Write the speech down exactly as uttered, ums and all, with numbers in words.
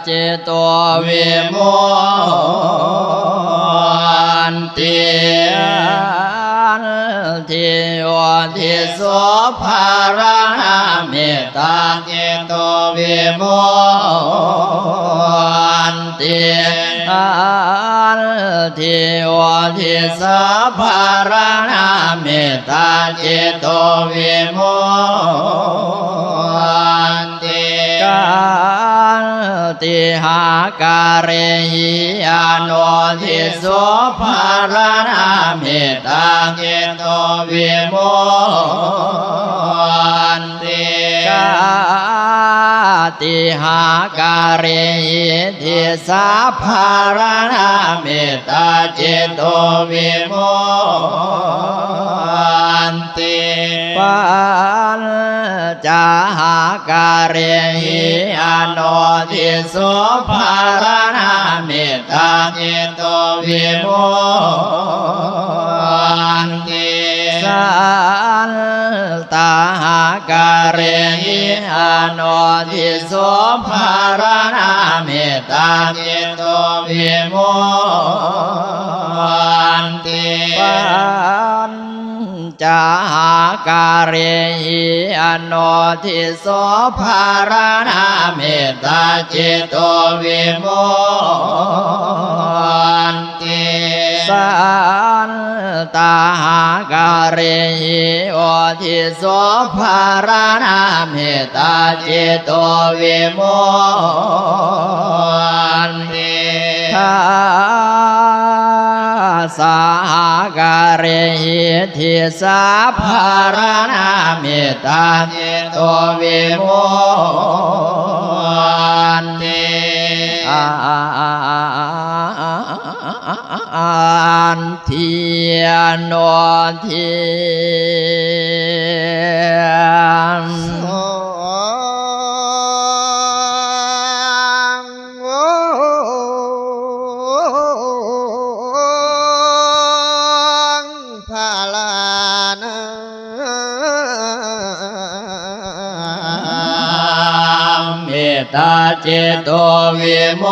cito vimutti. Atthi yo diso pharaṇā, mettā cito vimutti. Atthi yo disā pharaṇā, mettā cito vimutti. Katihākārehi ano diso pharaṇā, mettā cito vimutti. Katihākārehi disā pharaṇā, mettā cito vimutti. Pañcahākārehi ano diso pharaṇā, mettā cito vimutti. Sattahākārehi ano diso pharaṇā, mettā cito vimutti. Pañ cahākārehi ano diso pharaṇā, mettā cito vimutti. Sattahākārehi yo diso pharaṇā, mettā cito vimutti. Dasahākārehi disā pharaṇā, mettā cito vimutti. Atthi yo di pharaṇā, mettā cito vimutti.